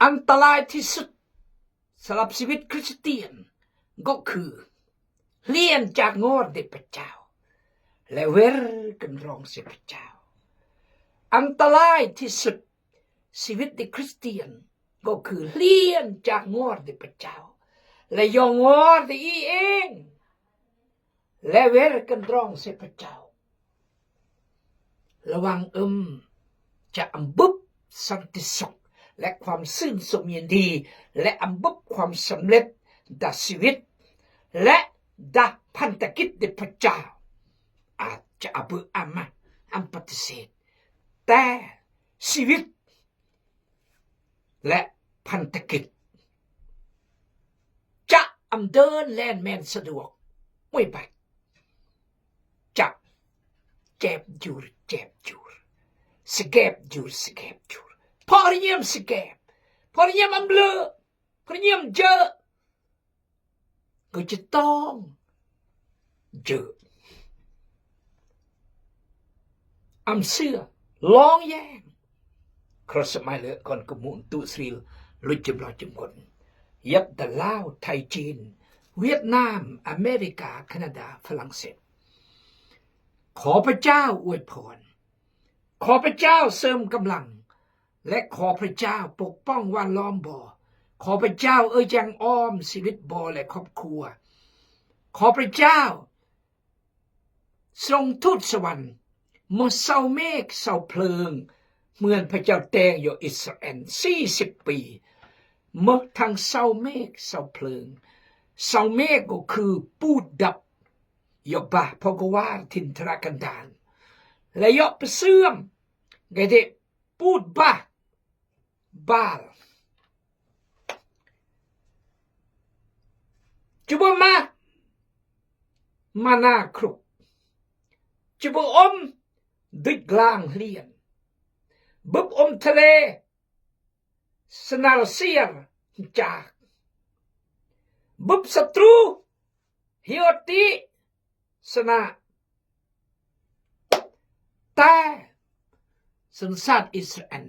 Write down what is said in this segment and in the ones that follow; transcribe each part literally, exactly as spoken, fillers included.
อันตรายที่สุดสำหรับชีวิตคริสเตียนก็คือ เฮียนจากงอเด็กพระเจ้า และเวรเกินรองเสียพระเจ้า อันตรายที่สุดชีวิตในคริสเตียนก็คือเฮียนจากงอเด็กพระเจ้า และยองงอเด็กอีเอง และเวรเกินรองเสียพระเจ้า ระวังเอิมจะอำบึบสันติสุขและความชื่นชมยินดี และอำบึบความสำเร็จด้านชีวิต และด้านพันธกิจในพระเจ้า อาจจะอำบึบอำมา อำปฏิเสธ แต่ชีวิต และพันธกิจ จะอำเดินแล่นแม่นสะดวก ไม่ไป จะแจบจูร แจบจูร สะแกบจูร สะแกบจูร เพราะเฮียนสะแกบ เพราะเฮียนอำเบลอ เพราะเฮียนเยอะ ก็จะต้องเจออำเสื้อลองแยง ครอสสมัยเลอะก่อนกระหมุนตุสรีล ลุยจิมลอยจิมคน ยับแต่ลาว ไทย จีน เวียดนาม อเมริกา แคนาดา ฝรั่งเศส ขอพระเจ้าอวยพร ขอพระเจ้าเสริมกำลัง และขอพระเจ้าปกป้องแวดล้อมบ่ ขอพระเจ้าเอ่ยยังอ้อมชีวิตบ่และครอบครัว ขอพระเจ้าส่งทูตสวรรค์มาเซาเมฆเซาเพลิง เหมือนพระเจ้าแต่งอยู่อิสราเอลสี่สิบปี มาทางเซาเมฆเซาเพลิง เซาเมฆก็คือปูดดับ ยอบบา พอกวาดถิ่นทุรกันดาร และยอบไปเสื่อม ไงเดะ ปูดบา บาล จุบมา มานาครุก จุบอม ดึกลางเลียน บึบอมทะเล สนาเสียรจาก บึบศัตรู เฮียติ สนะ แต่สัญชาติอิสราเอล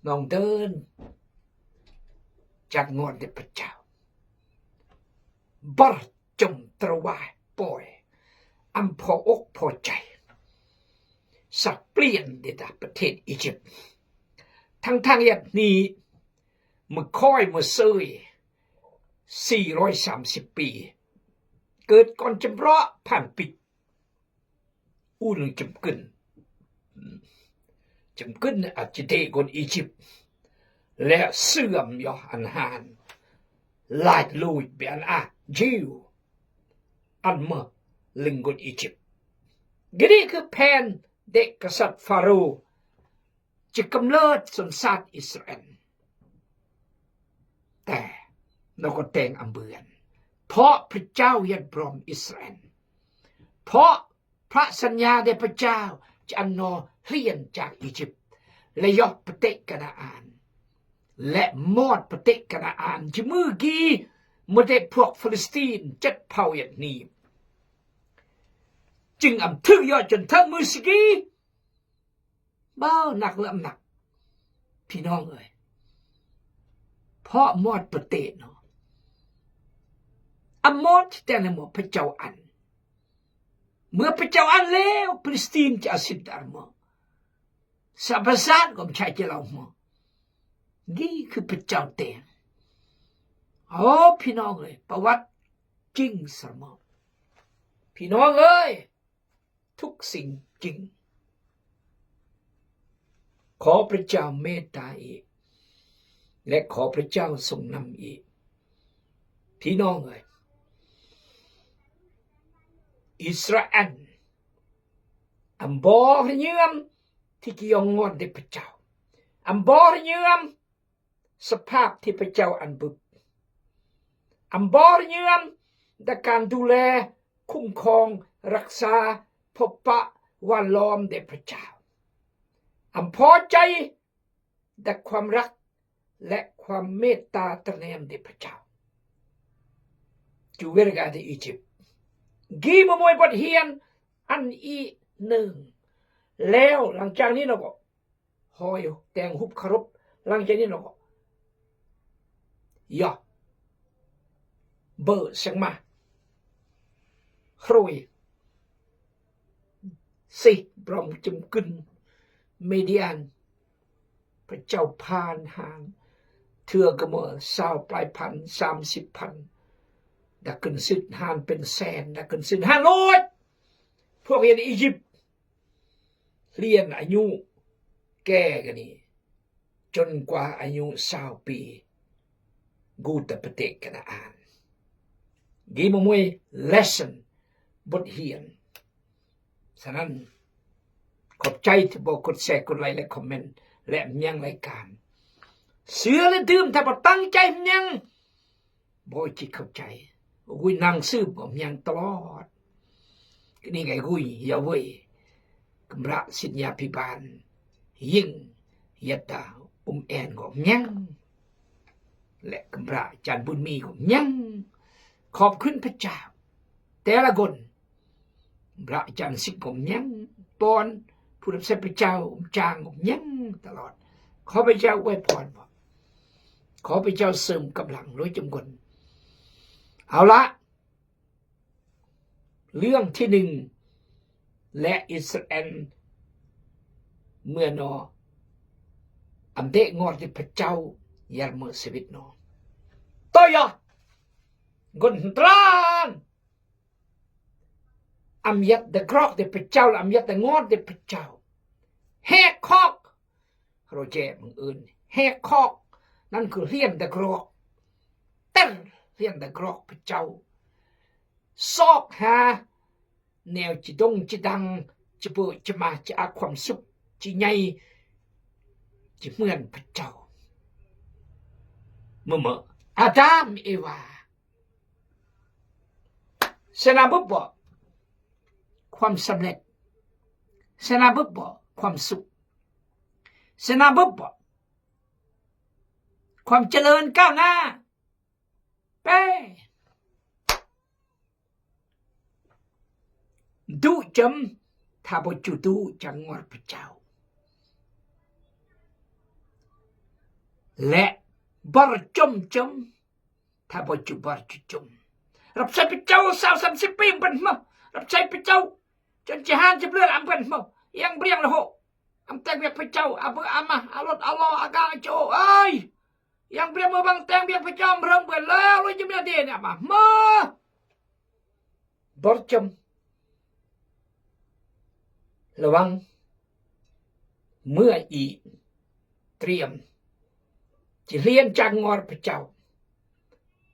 น้องเดินจากงอนเด็กพระเจ้า บรจมตรวายปอย อำพออกพอใจ สับเปลี่ยนเดดาประเทศอียิปต์ ทั้งทางยัดนี้ มือคอยมือเซย สี่ร้อยสามสิบปี เกิดก่อนจำเพาะผ่านปิด อู้หนึ่งจำกึน จำกึนอาจจะเดะคนอียิปต์ และเสื่อมยออันหาร ลาดลุยเบียนอายิว อันเมื่อลิงคนอียิปต์ กะนี้คือแผนเด็กกษัตริย์ฟาโรห์ จะกำเนิดสัญชาติอิสราเอล แต่เราก็แต่งอำเบือน เพราะพระเจ้ายัดพร้อมอิสราเอล เพราะพระสัญญาแด่พระเจ้าจะอันนอเฮียนจากอียิปต์ และยอบประเทศกานาอัน และมอดประเทศกานาอัน จะมือกี้ เมื่อได้พวกฟิลิสตีนเจ็ดเผ่าอย่างนี้ จึงอำถึงยอดจนเทิงมือสกี้ เบาหนักและอำหนัก พี่น้องเอ้ย เพราะมอดประเทศเนาะ อำมอดที่แต่ในหมอพระเจ้าอัน เมื่อพระเจ้าอันแล้ว ฟิลิสตีนจะอาสิทธิ์ดารมอ สรรพสารก็ไม่ใช่จะเล่าหมอ นี่คือพระเจ้าแต่ง โอ้ พี่น้องเอ้ย ประวัติจริงสมอ พี่น้องเอ้ย ทุกสิ่งจริง ขอพระเจ้าเมตตาอีก และขอพระเจ้าทรงนำอีก พี่น้องเอ้ย อิสราเอล อำบ่เฮือเยือมที่จะยองงอนเดพระเจ้า อำบ่เฮือเยือม สภาพที่พระเจ้าอันบึบ อำบ่เฮือเยือม ด้านการดูแล คุ้มครอง รักษา พบปะ แวดล้อมเดพระเจ้า อำพอใจ ด้านความรัก และความเมตตาตระแหนมเดพระเจ้า จูเวลกาที่อียิปต์ กี้มามวยบทเฮียนอันอีหนึ่ง แล้วหลังจากนี้เราก็ หอยแต่งหุบเคารพ Lang jani no ko. Yo. Bơ sang ma. Hrui. Sih, brom chum kün. Median. Pachau phan han. Thưa kơ mơ sao plai phan, sam sip phan. Đa kân sĭt han pên sen, đa kân sĭt han lôi. Phuak yan Egypt. Lien a ñu. Ke gani. Chun qua a ñu sao pi gu ta pate Kanaan. Gi mơ mui lesson bot hian. Sanan. Khop chai ti bơ khut se khut lai lai comment. Lĕ mniang lai kan. Sưa lĕ dơm ta bơ tăng chai mniang. Bơ chi khâu chai. Gui năng sư bơ mniang tơlot. Kini ngai gui ya wei. Kơmră sĭt nia pi ban. Ying. Yata um en gô mniang. Lĕ kơmră chan bun mi gô mniang. Khop khun pachau. Tela gon. Kơmră chan sik gô mniang, pon, phu rap se pachau, um chang gô mniang, tơlot. Khop pachau wei pon bơ. Khop pachau sơm kơmlang, lôi chum gon. Ao la. Lương thi nưng lĕ Israel mưa no. Am dê ngor di pachau, yar mơ sewit no. Toyo. Gon ntran. Am yat da grok de pachau, am yat da ngor de pachau. He khok. Roje mengun. He khok. Nan ku hlian da grok. Ter hlian da grok pachau. Sok ha. Neo chi dong chi dang, chi bu, chi ma, chi a khwam suk, chi nhai, chi mưan pachau. Mơ mơ. Adam, Eva. Sena bơbơ. Khwam samlet. Sena bơbơ. Khwam suk. Sena bơbơ. Khwam chalơn kau na. Pe. Du chum. Tha bơ chu du chang ngor pachau. Lĕ. Bar chum chum. Tha bơ chu bar chu chum. Rap sai pachau sao sam si pim ban mơ. Rap sai pachau. Chan chi han chi bler am ban mơ. Yang briang lơ ho. Am teng biak pachau. A bơ a ma. A lot a lo a gang chu. Ai. Yang briang mơ bang teng biak pachau. Am rong bơ lơ lo jum ya de na ma. Mơ. Bar chum. Lawang. Mưa i. Triam. Chi hlian chang ngor pachau.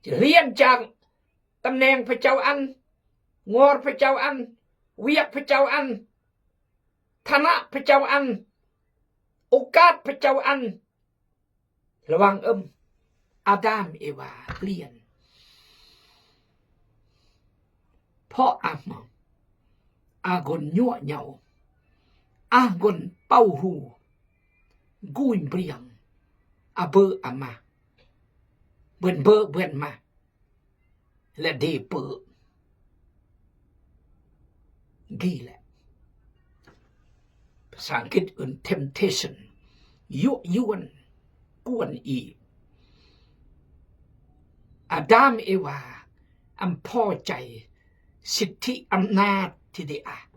Chi hlian chang tâm neng pachau ăn. Ngor pachau ăn. Wiak pachau ăn. Thanah pachau ăn. Ukat pachau ăn. Lawang ưm. Adam Eva hlian. Pho a mơ. A gon nhuă nhau. A gon pau hu. Guin briang. A bơ a ma. Buen bơ buen ma. Lĕ dê pơ. Gi lĕ. Pha sang kit ưn temptation. Yuan, yuan. Kuan i. Adam Eva. Am pho chai. Siti amnat ti de a.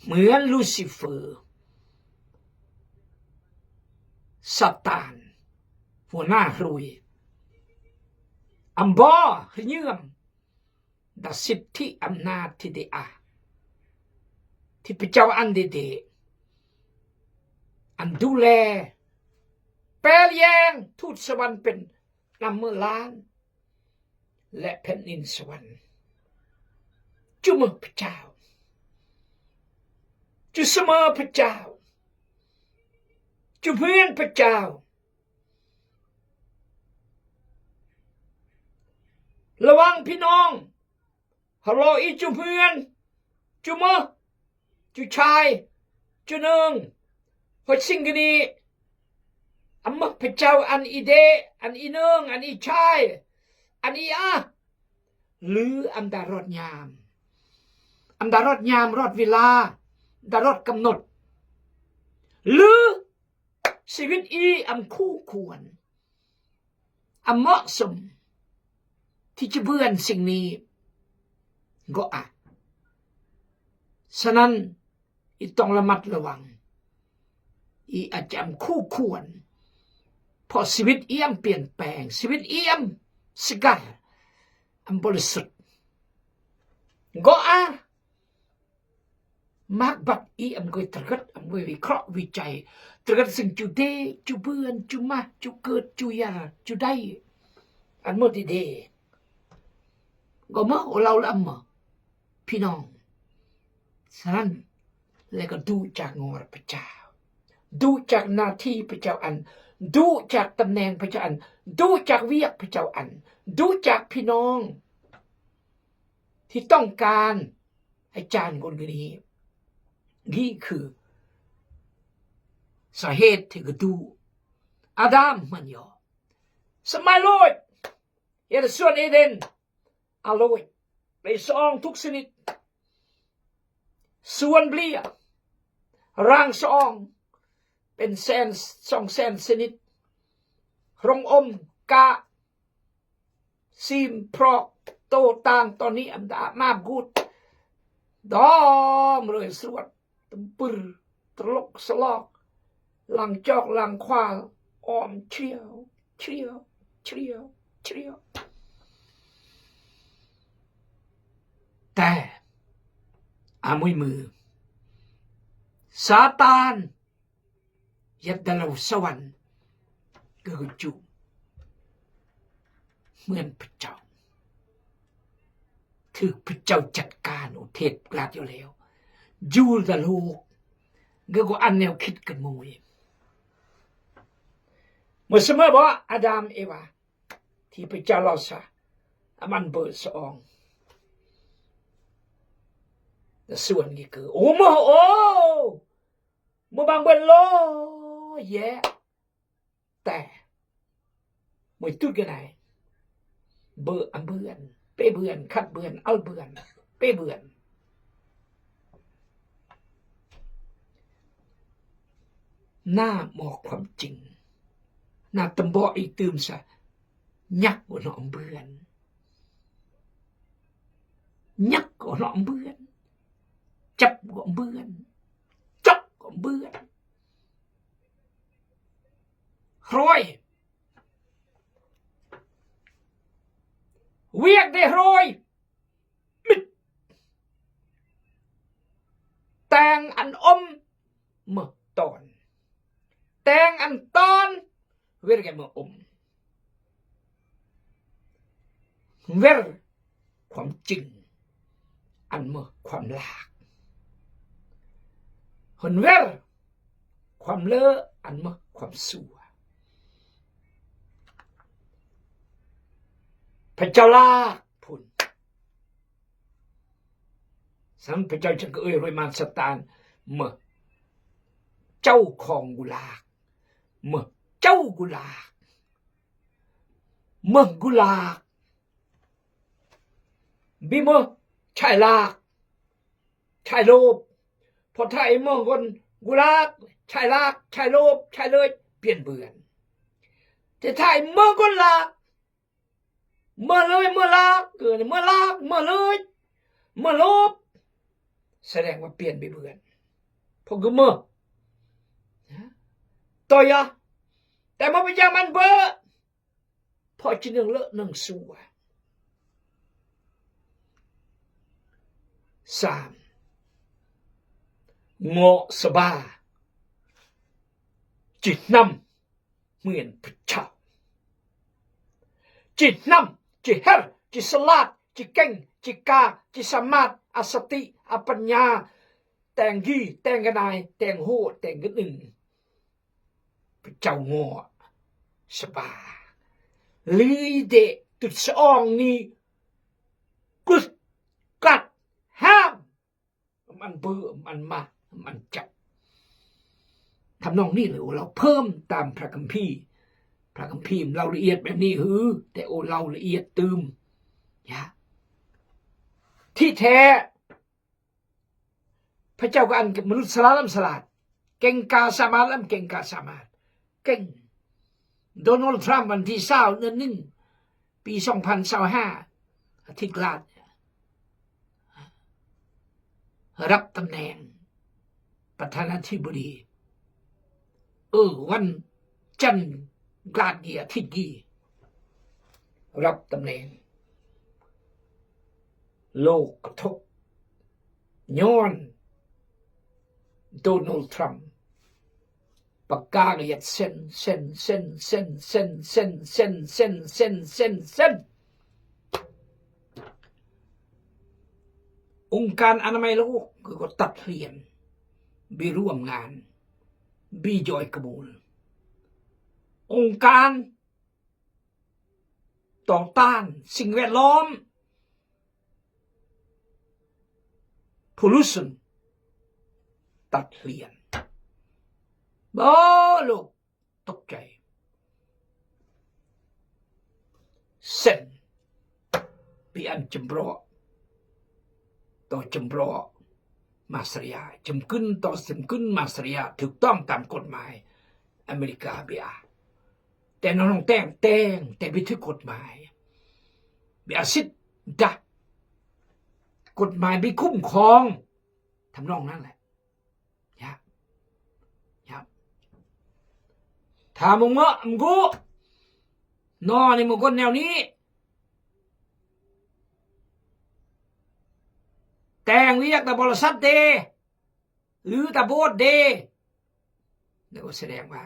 Mưan Lucifer. Satan. Phu na hrui. Am bơ, hnyưm. Da siti amnat ti de a. Ti pachau ăn de de. Ăn du le. Pel yang, tut sawan pen. Năm mơ lan. Lĕ pen nin sawan. Chu mơ pachau. Chu sa mơ pachau. Chu mưan pachau. Lawang phi nong. Halo i chu mưan. Chu mơ. Chu chai. Chu nơng. Hoi sing gini. Am mơ pachau ăn i de, ăn i nơng, ăn i chai. Ăn i a. Lư am da rot nham. Am da rot nham, rot vila. Da rot kamnut. Lư Sibit i am khu khuan, am mok sum, ti chibuen sing ni goa. Sanan i tong lamat lawang, i aja am khu khuan. Pok sibit i am pien peng, sibit i am segar, am bole sut. Goa, mak bak i am goi terget, am goi wi krok wi chai. Terget sing chu de, chu buen, chu mah, chu ket, chu yar, chu dai. An mo di de. Goma olau lam mo. Pinong. Sanan. Leka du chak ngor pachau. Du chak nati pachau an. Du chak tamneng pachau an. Du chak wiak pachau an. Du chak pinong. Ti tong kan. Ai chan gon gini. Gi khu. Sa het ti gadu. Adam man yo. Samai loi. Yet suan Eden. Aloi. Lei song thuk sinit. Suan blia. Rang song. Pen sen, song sen sinit. Rong om ka. Sim prok. To tang to ni am da map gut. Dom loi suan. Tebur, telok, selok, lang chok, lang khwal, om, chriu, chriu, chriu, chriu. Te, amui mu. Satan, yet dalau sawan, gegeju. Muen pachau. Thuk pachau chat kan u thet glat yo leo. Jul da luk. Ga go an neo khit ke mui. Mo sema ba Adam Eva. Ti pachau lo sa. Aman bo song. Da suan gi ke. Uma o. Mo bang buen lo. Ye. Te. Mui tut gana. Bơ am bươn, pe bươn, khăt bươn, al bươn, pe bươn. Na mok khwam ching. Na tơmbok i tơm sa. Nhăk gô nŏ am bươn. Nhăk gô nŏ am bươn. Chăp gô am bươn. Chŏk gô am bươn. Hrôi. Wiek de hrôi. Mit. Teng ăn ŭm mơh ton. Teng ăn ton. Wer ge mơh ŭm. Wer khwam ching ăn mơh khwam lak. Hon wer khwam lơ ăn mơh khwam sua. Pachau lak phun. Sang pachau chang kơ ơi roi man Satan mơh. Chau khong gu lak. Mơh chau gu lak. Mơh gu lak. Bi mơh chai lak. Chai lôp. Pô thai mơh gon gu lak. Chai lak, chai lôp, chai lơch. Pien bươn. Te thai mơh gon lak. Mơh lơch, mơh lak, kơ mơh lak, mơh lơch, mơh lôp. Sa deng wa pien bi bươn. Pô gơ mơh. Tơ ya. Te mơh pơjam ăn bơ. Pô chi nâng lơ nâng sua. Sam. Ngŏ sơba. Chi năm. Muen pơchao. Chi năm, chi her, chi sơlat, chi keng, chi ka, chi samat, asati, apanya, teng gi, teng gănai, teng ho, teng gănưng. Pơchao ngŏ sơba. Lide tut song ni kus kat ham. Măn bơ, măn mah, măn chăp. Tăm nong ni lĕ ô lau phơm tam Prak Kơmphi. Prak Kơmphi mâu lau lơ iet bem ni hư, te ô lau lơ iet tơm. Ya. Thi the. Pơchao kơ ăn kơ mơnut sơlat lăm sơlat. Keng ka samat lăm keng ka samat. เก่ง Donald Trump วันที่ซาว เดือนหนึ่ง ปีสองพันซาวห้า อาทิตย์ลาด รับตำแหน่งประธานาธิบดี เออ วันจันทร์กลาดกีอาทิตย์กี รับตำแหน่ง โลกกระทบ ย้อน Donald Trump ปากกาก็ยัดเส้น เส้น เส้น เส้น เส้น เส้น เส้น เส้น เส้น เส้น เส้น องค์การอนามัยโลกก็ตัดเตือน บ่ร่วมงาน บ่จ่อยกระบวน องค์การต่อต้านสิ่งแวดล้อม pollution ตัดเตือน บ่ โลก ตกใจ เส้น ไปอันจำเพาะ ต่อจำเพาะ มาสเตอร์ยา จำกึ่นต่อจำกึ่น มาสเตอร์ยา ถูกต้องตามกฎหมายอเมริกา บ่า แต่น้องแต่ง แต่ง แต่บ่ถูกกฎหมาย บ่า สิทธิ์ดะ กฎหมายบ่คุ้มครอง ทำนองนั้นแหละ ยะ ยะ ถ้ามึงเมาะ มึงกู นอนี่มึงคนแนวนี้ แต่งเวียกตะบริษัทเด หรือตะโบสถ์เด นี่ก็แสดงว่า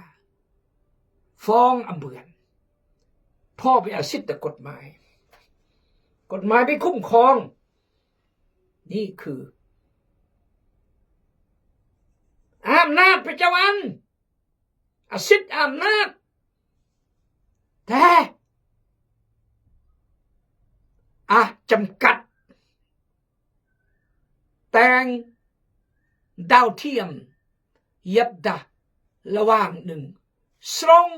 ฟ้องอำเปือน เพราะไปเอาสิทธิ์ต่อกฎหมาย กฎหมายบ่คุ้มครอง นี่คือ อำนาจพระเจ้าอั้น อาสิทธิ์อำนาจ แต่ อ่ะ จำกัด แต่งดาวเทียม เยียบดะ ระหว่างหนึ่ง สอง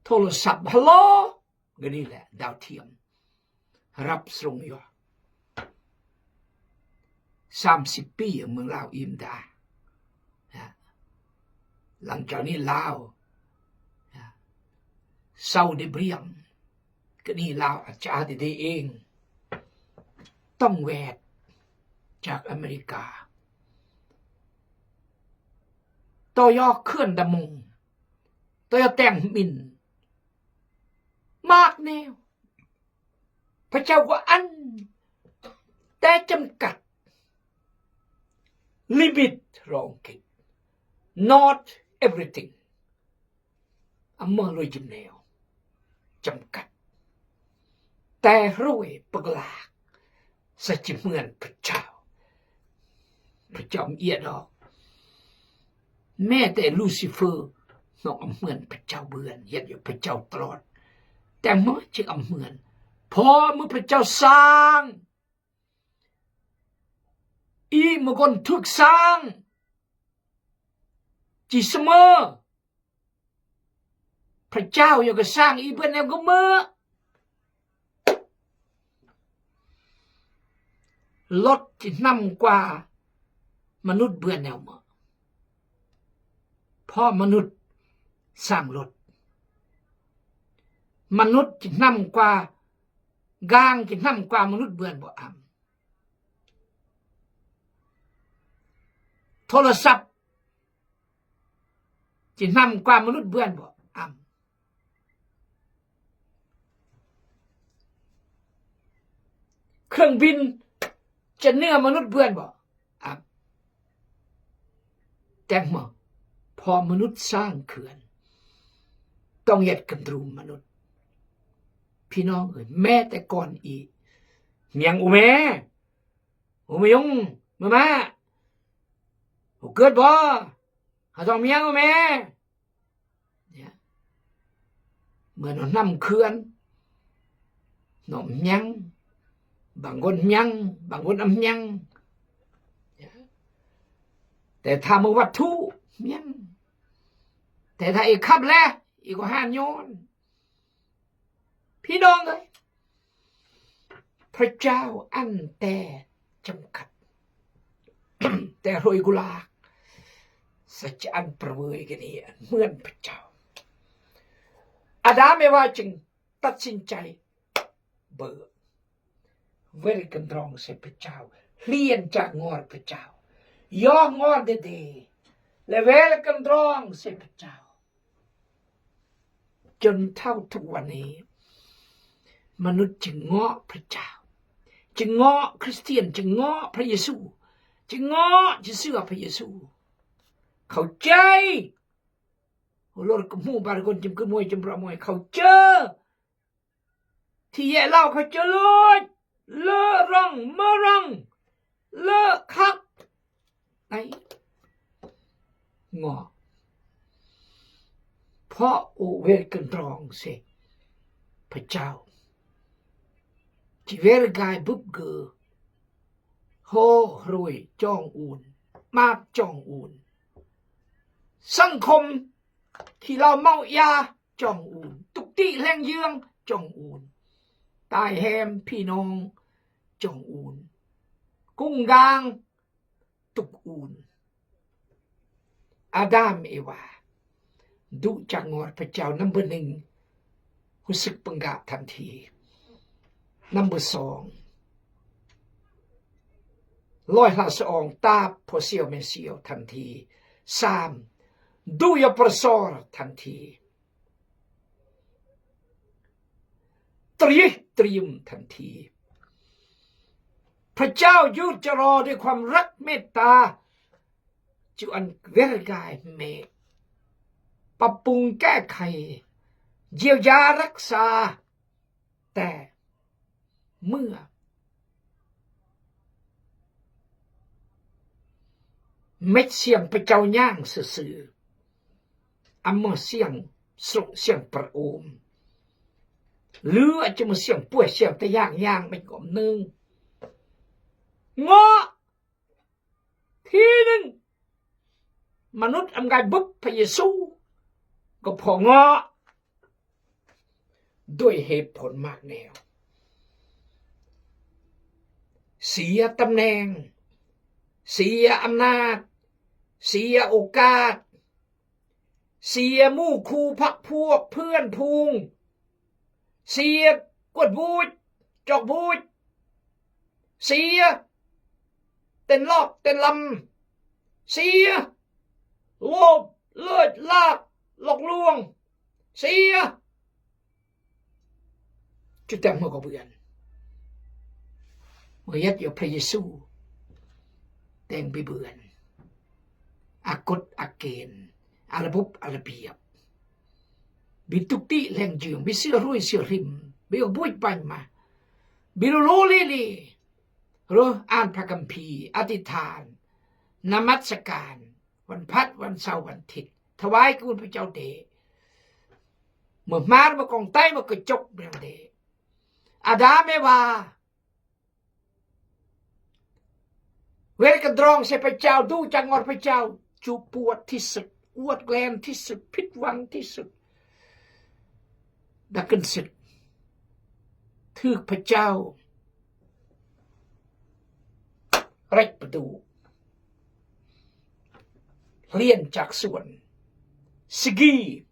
โทรศัพท์ ฮัลโหล ก็นี่แหละ ดาวเทียม ฮับส่งอยู่ สามสิบปี เมืองลาวอิมดา นะ หลังจากนี้ลาว นะ เซาได้เปรียบ ก็นี่ลาวอาจจะได้เอง ต้องแวดจากอเมริกา ต่อยอดเครื่องดำรง ต่อยอดแต่งหมิ่น มากแนว พระเจ้าก็อั้น แต่จำกัด limit รองกิจ not everything อำเมอรวยจิมแนว จำกัด แต่รวยปกหลาก สะจิเหมือนพระเจ้า พระเจ้าเอียดออก แม้แต่ลูซิเฟอร์ น้องอำเหมือนพระเจ้าเบือน เฮ็ดอยู่พระเจ้าตลอด แต่เมื่อจึงอำเหมือน เพราะเมื่อพระเจ้าสร้าง อีหมู่คนถูกสร้าง จิเสมอ พระเจ้ายังก็สร้างอีเปิ้นแนวก็เมื่อ รถจินำกว่ามนุษย์เปื้อนแนวเมื่อ เพราะมนุษย์สร้างรถ มนุษย์จินำกว่า กางจินำกว่ามนุษย์เปื้อนบ่อำ โทรศัพท์ จินำกว่ามนุษย์เปื้อนบ่อำ เครื่องบิน จะเหนือมนุษย์เปื้อนบ่อำ แต่เมื่อ พอมนุษย์สร้างเขื่อน ต้องเฮ็ด control มนุษย์ พี่น้องเอ้ย แม้แต่ก่อนอีก เมียง อูแม่ อูมะยง เมือมา อูเกิดบ่ เฮาต้องเมียง อูแม่ เนี่ย เหมือนเอาน้ำเขื่อน น้องเมียง บางคนเมียง บางคนอำเมียง เนี่ย แต่ถ้าเมือวัตถุ เมียง แต่ถ้าเอกขับแล อีกก็ห้านโยน พี่น้องเอ้ย พระเจ้าอั้นแต่จำกัด Te roi gulak. Sa chi an perwei gini, mưn pachao. Adam Ewa ching tadsinh chai bơ. Wer kondrong se pachao. Hlien chak ngor pachao. Yo ngor dede. Le wer kondrong se pachao. Chun thao thuk wan ni. Manut ching ngok pachao. Ching ngok Kristian, ching ngok Pha Yêsu. Ching ngok Yêsu Pha Yêsu. Khau chai. Ulur kemu bar gon chim kemoi chim ramoi khau chai. Thi ye lao khau chai loi. Lơ rong, mơ rong. Lơ khak. Ai. Ngo. Pho u wer kondrong se pachao. Chi wer gai bŭp gơ. Ho hroi chong un. Map chong un. Sang khom khi lao mau ia chong un. Tuk ti hleng yương chong un. Tai hem phi nong chong un. Kung gang tuk un. Adam Ewa. Du chak ngor pachao. Number ning. Husik penggap than thi. Number song. Loi hla song tap pho siau men siau than thi. Sam. Du yo persor than thi. Trih trium than thi. Pha Jem jut charo di khwam rak meta. Chu an wer gai me. Papung ke khai. Jiu ja rak sa. Te. Mưa. Mech siang pachao nyang sese. Amo siang sruk siang per um. Lu aja mo siang puas siang tayang yang mech ngom neng. Ngo. Thi neng. Manut am gai bŭp Pha Yêsu. Gop pho ngo. Doi hep phon mak neo. Sia tâm neng. Sia am nat. Sia ô kat. Sia mu khu phak phuak phưn phung. Sia kuat buch, chok buch. Sia tên lok, tên lâm. Sia lop, lơch, lak, lok luong. Sia. Chu teng mo ko bươn. Mo yet yo Pha Yêsu. Teng bi bươn. A kut a ken. A la bŭp a la biap. Bi tuk ti leng jung. Bi sia rui sia rim. Bi ơ buch banh ma. Bi lu lu li li. Ru an Pha Kam Phi. Ati than. Namat sakan. Wan phat, wan sau, wan thit. Thawai ki un pachao de. Mo hmar, mo kong tai, mo kachok, mo de. Adam Ewa. Wer ka drong se pachao, du chang ngor pachao. Chu puat thi sut, uat glen thi sut, phit wang thi sut. Daken sut. Thük pachao. Rek padu. Lien chak suan. Sigi.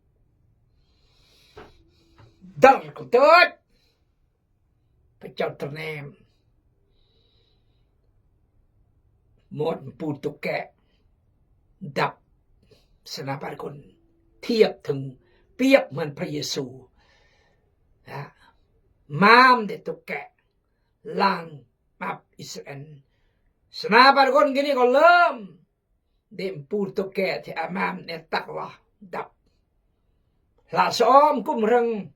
Dar ku dot. Pachao ternem. Mot pu tuke. Dap. Sena bar kon. Thiap thung. Piap man Pha Yêsu. Ya. Mam de tuke. Lang map Israel. Sena bar kon gini ko lem. Dem pur tuke te amam ne tak lah dap. Hla som kum reng.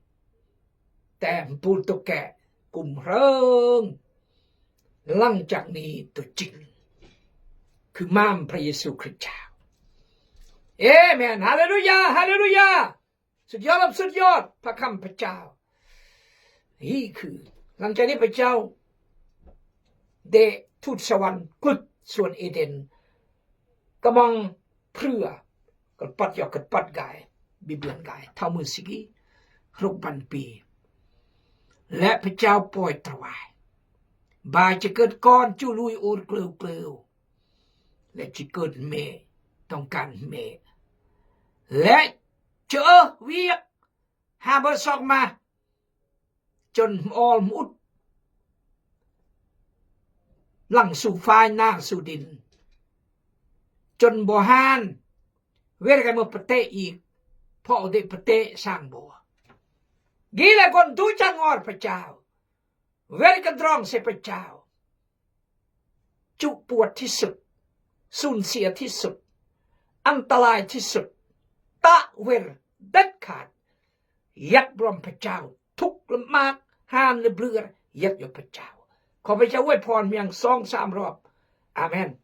Tem pur tuke kum reng. Lang chak ni tu ching. Khư mam Pha Yêsu Krist. Amen. Haleluya, haleluya. Sut yot, sut yot, Pha Kam pachao. Hi khư. Lang chak ni pachao. De tut sawan kut suan Eden. Kamang prua. Kal pat yot kal pat gai. Bi blan gai. Thao mưn sigi. Hruk ban pi. Le pachao poi tawai. Ba chakut kon chu lui ur kleu kleu. Lek chi kut me, tong kan me. Lek chi ơ wiek, ha bơsok ma. Chun ol mut. Lăng su phai na su din. Chun bohan. Wer ka mut pete i. Pok de pete sang bo. Gila kon du chang or pachao. Wer ka drong se pachao. Chuh puat thi sut, sun sia thi sut, antalai thi sut. Ta wer, det khat. Yat brom pachao, thuk lemak, han leblur, yat yo pachao. Ko pachao wer phon miang song sam rop. Amen.